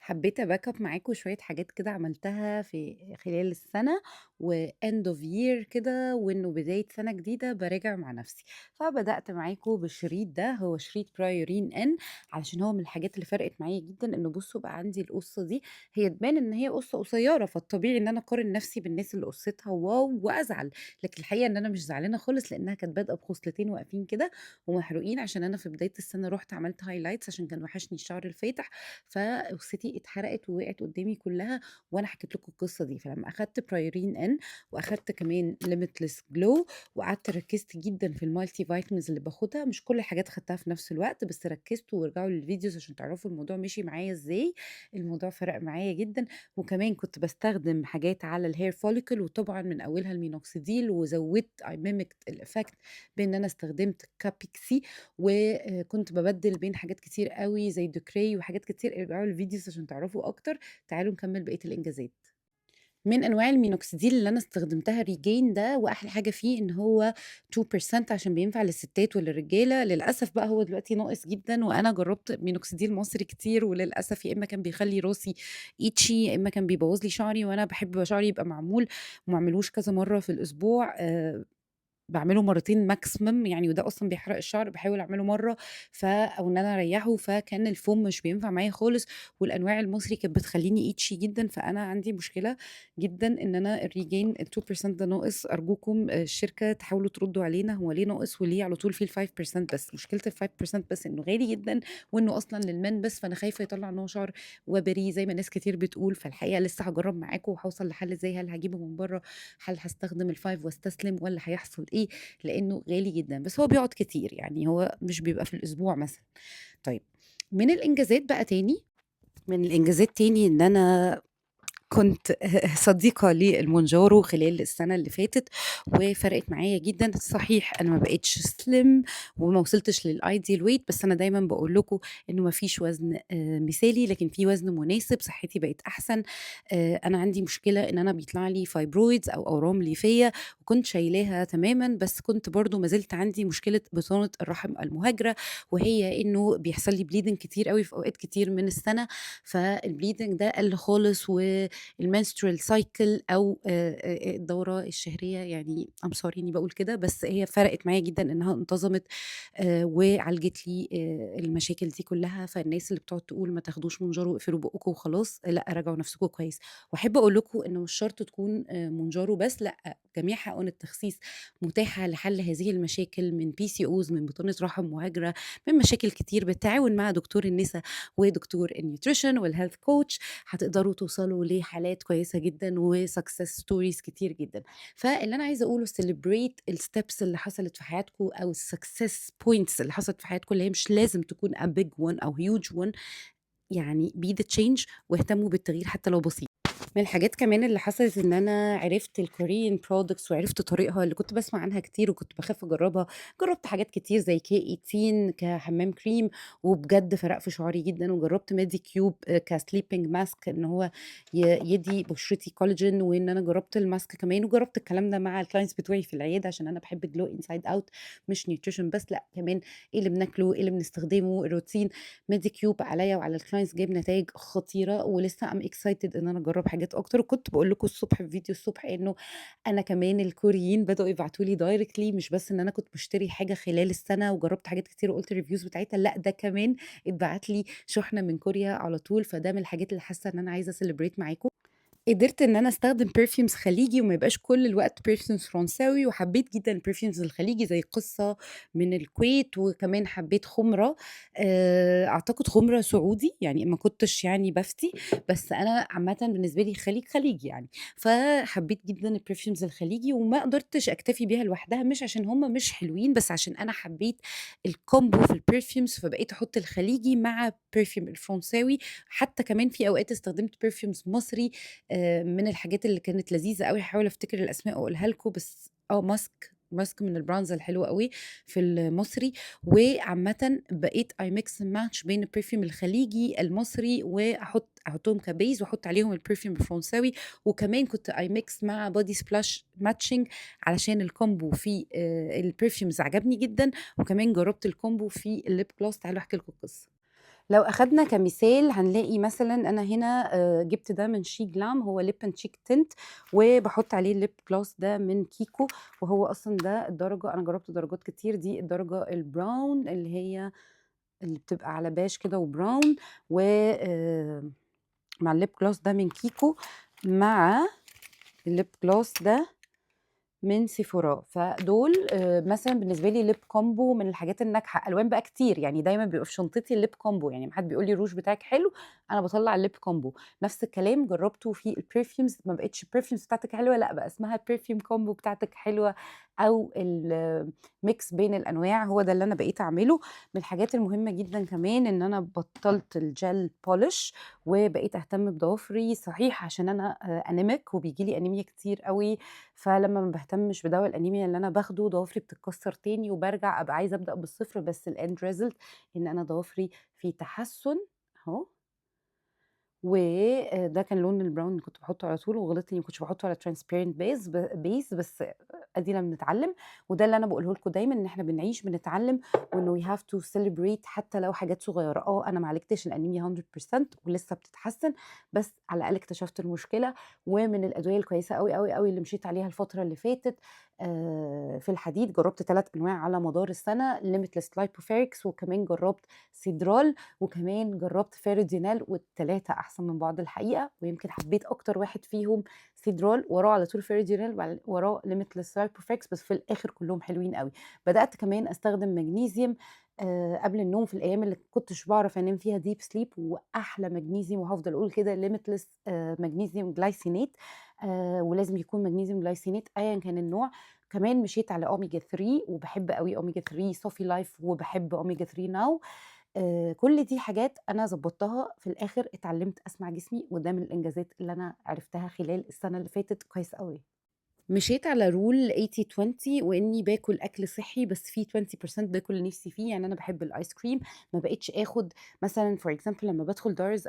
حبيت أ back up معاكم شوية حاجات كده عملتها في خلال السنة و end of year كده، وإنه بداية سنة جديدة براجع مع نفسي. فبدأت معاكم بالشريط ده، هو شريط Priorin N، علشان هو من الحاجات اللي فرقت معايا جدا. إنه بصوا بقى عندي القصة دي، هي تبان إن هي قصة قصيرة، فالطبيعي إن أنا أقارن نفسي بالناس اللي قصتها wow وأزعل، لكن الحقيقة إن أنا مش زعلانة خالص، لأنها كانت بادئة بخصلتين واقفين كده ومحروقين، عشان أنا في بداية السنة رحت عملت highlights عشان كان وحشني الشعر الفاتح، فقصتي اتحرقت ووقعت قدامي كلها، وانا حكيت لكم القصة دي. فلما اخدت Priorin N واخدت كمان Limitless Glow وقعدت ركزت جدا في ال multivitamins اللي باخدها، مش كل الحاجات خدتها في نفس الوقت بس ركزت، وارجعوا لل videos عشان تعرفوا الموضوع مشي معايا ازاي. الموضوع فرق معايا جدا. وكمان كنت بستخدم حاجات على ال hair follicle، وطبعا من اولها المينوكسيديل، وزودت I mimicked ال effect بان انا استخدمت Capixy، وكنت ببدل بين حاجات كتير قوي زي Ducray وحاجات كتير. ارجعوا لل videos عشان تعرفوا اكتر. تعالوا نكمل بقية الانجازات. من انواع المينوكسيديل اللي انا استخدمتها Regaine ده، واحلى حاجة فيه ان هو 2% عشان بينفع للستات وللرجاله. للاسف بقى هو دلوقتي ناقص جدا، وانا جربت مينوكسيديل مصري كتير وللاسف يا اما كان بيخلي راسي itchy يا اما كان بيبوظ لي شعري، وانا بحب شعري يبقى معمول وما اعملوش كذا مرة في الاسبوع، باعمله مرتين maximum يعني، وده أصلًا بيحرق الشعر، باحاول أعمله مرّة أو إن أنا أريّحه، فكان الفوم مش بينفع معايا خالص، والأنواع المصري كانت بتخلّيني itchy جدًا، فأنا عندي مشكلة جدًا إن أنا ال Regaine ال2% ده ناقص، أرجوكم الشركة تحاولوا تردوا علينا هو ليه ناقص وليه على طول فيه ال5% بس. مشكلة ال5% بس إنه غالي جدًا، وإنه أصلًا لل men بس، فأنا خايفة يطلّع إن هو شعر وبري زي ما ناس كتير بتقول. فالحقيقة لسه هاجرّب معاكم وهاوصل لحل إزاي، هل هاجيبه من برّه، هل هاستخدم ال5 واستسلم، والّا هيحصل إيه؟ لأنه غالي جدًا، بس هو بيقعد كتير، يعني هو مش بيبقى في الأسبوع مثلًا. طيب من الإنجازات بقى تاني، من الإنجازات تاني إن أنا كنت صديقة للمونجارو خلال السنة اللي فاتت، وفرقت معايا جدًا. صحيح أنا ما بقيتش slim وما وصلتش لل ideal weight، بس أنا دايمًا باقول لكم إنه ما فيش وزن مثالي، لكن في وزن مناسب. صحتي بقت أحسن. أنا عندي مشكلة إن أنا بيطلع لي fibroids أو أورام ليفية، وكنت شايلاها تمامًا، بس كنت برضو ما زلت عندي مشكلة بطانة الرحم المهاجرة، وهي إنه بيحصل لي bleeding كتير قوي في أوقات كتير من السنة، فال bleeding ده قل خالص، وال menstrual cycle أو الدورة الشهرية، I'm sorry إني بقول كده، بس هي فرقت معايا جدًا إنها انتظمت، وعالجت لي المشاكل دي كلها. فالناس اللي بتقعد تقول ما تاخدوش مونجارو اقفلوا بقكم وخلاص، لأ راجعوا نفسكم كويس. وأحب أقول لكم إنه مش شرط تكون مونجارو بس، لأ جميع حقن التخسيس متاحة لحل هذه المشاكل، من PCOS، من بطانة رحم مهاجرة، من مشاكل كتير، بالتعاون مع دكتور النساء ودكتور ال nutrition وال health coach هتقدروا توصلوا لحالات كويسة جدًا و success stories كتير جدًا. فاللي أنا عايزة أقوله celebrate ال steps اللي حصلت في حياتكم أو ال success points اللي حصلت في حياتكم، اللي هي مش لازم تكون a big one أو huge one، be the change واهتموا بالتغيير حتى لو بسيط. من الحاجات كمان اللي حصلت إن أنا عرفت ال Korean products وعرفت طريقها اللي كنت بسمع عنها كتير وكنت بخاف أجربها. جربت حاجات كتير زي K18 كحمام كريم، وبجد فرق في شعري جدًا، وجربت Medicube ك sleeping mask إن هو يدي بشرتي كولاجين، وإن أنا جربت ال mask كمان، وجربت الكلام ده مع ال clients بتوعي في العيادة، عشان أنا بحب glow inside out، مش nutrition بس، لأ كمان إيه اللي بناكله، إيه اللي بنستخدمه، الروتين. Medicube عليا وعلى ال clients جايب نتايج خطيرة، ولسه I'm excited إن أنا أجرب حاجات أكتر. وكنت بقول لكم الصبح في فيديو الصبح إنه أنا كمان الكوريين بدأوا يبعتوا لي directly، مش بس إن أنا كنت بشتري حاجة خلال السنة وجربت حاجات كتير وقلت ال reviews بتاعتها، لأ ده كمان اتبعت لي شحنة من كوريا على طول. فده من الحاجات اللي حاسة إن أنا عايزة celebrate معاكم. قدرت إن أنا أستخدم perfumes خليجي وما يبقاش كل الوقت perfumes فرنساوي، وحبيت جدًا perfumes الخليجي زي قصة من الكويت، وكمان حبيت خمرة، أعتقد خمرة سعودي، ما كنتش بفتي، بس أنا عامةً بالنسبة لي الخليج خليج يعني، فحبيت جدًا ال perfumes الخليجي وما قدرتش أكتفي بيها لوحدها، مش عشان هم مش حلوين، بس عشان أنا حبيت ال combo في ال perfumes، فبقيت أحط الخليجي مع perfume الفرنساوي. حتى كمان في أوقات استخدمت perfumes مصري، من الحاجات اللي كانت لذيذة أوي، هاحاول أفتكر الأسماء وأقولها لكم، بس ماسك من ال brands الحلوة أوي في المصري. وعامةً بقيت I mix and match بين ال perfume الخليجي المصري، أحطهم ك base وأحط عليهم ال perfume الفرنساوي، وكمان كنت I mix مع body splash matching علشان ال combo في ال perfumes عجبني جدًا، وكمان جربت ال combo في ال lip gloss. تعالوا أحكي لكم القصة. لو أخدنا كمثال هنلاقي مثلًا أنا هنا جِبت ده من SHEGLAM، هو lip and cheek tint، وباحط عليه الlip gloss ده من KIKO، وهو أصلًا ده الدرجة، أنا جرّبت درجات كتير، دي الدرجة الbrown اللي هي اللي بتبقى على بيج كده وbrown، و مع الlip gloss ده من KIKO مع الlip gloss ده من Sephora. فدول مثلًا بالنسبة لي lip combo من الحاجات الناجحة، ألوان بقى كتير، يعني دايمًا بيبقى في شنطتي الlip combo، يعني لمّا حد بيقول لي الروج بتاعِك حلو، أنا باطلّع الlip combo. نفس الكلام جرّبته في الperfumes، ما بقتش perfumes بتاعتِك حلوة، لأ بقى اسمها perfume combo بتاعتِك حلوة، أو الmix بين الأنواع، هو ده اللي أنا بقيت أعمله. من الحاجات المهمة جدًا كمان إن أنا بطّلت الgel polish وبقيت أهتم بضوافري، صحيح عشان أنا anemic وبييجي لي أنيميا كتير أوي، فلمّا ما باهتمش بدوا الأنيميا اللي أنا باخده ضوافري بتتكسر تاني وبارجع أبقى عايزة أبدأ بالصفر، بس الend result إن أنا ضوافري في تحسُّن أهو. وده كان لون الbrown اللي كنت باحطه على طول، وغلطت إني ما كنتش باحطه على transparent base، بس أدينا بنتعلم، وده اللي أنا باقوله لكم دايمًا، إن إحنا بنعيش بنتعلم، وإنه we have to celebrate حتى لو حاجات صغيرة. أنا ما عالجتش الأنيميا 100% ولسه بتتحسن، بس على الأقل اكتشفت المشكلة. ومن الأدوية الكويسة أوي، أوي، أوي اللي مشيت عليها الفترة اللي فاتت في الحديد، جربت 3 أنواع على مدار السنة: Limitless Lipoferix، وكمان جربت Cedral، وكمان جربت Ferrodinal، وال3 أحسن من بعض الحقيقة، ويمكن حبيت أكتر واحد فيهم Cedral، وراه على طول Ferrodinal، وراه Limitless Lipoferix، بس في الآخر كلهم حلوين أوي. بدأت كمان أستخدم مغنيسيوم قبل النوم في الأيام اللي كنتش باعرف أنام فيها deep sleep، وأحلى مغنيسيوم وهافضل أقول كده Limitless magnesium glycinate، ولازم يكون magnesium glycinate أيًا كان النوع. كمان مشيت على Omega 3، وباحب أوي Omega 3 Sophie Life، وباحب Omega 3 Now. كل دي حاجات أنا ضبطتها، في الآخر اتعلمت أسمع جسمي، وده من الإنجازات اللي أنا عرفتها خلال السنة اللي فاتت كويس أوي. مشيت على rule 80-20، وإني باكل أكل صحي بس في 20% باكل اللي نفسي فيه، يعني أنا باحب الآيس كريم، ما بقيتش آخد مثلًا for example لمّا بادخل Dars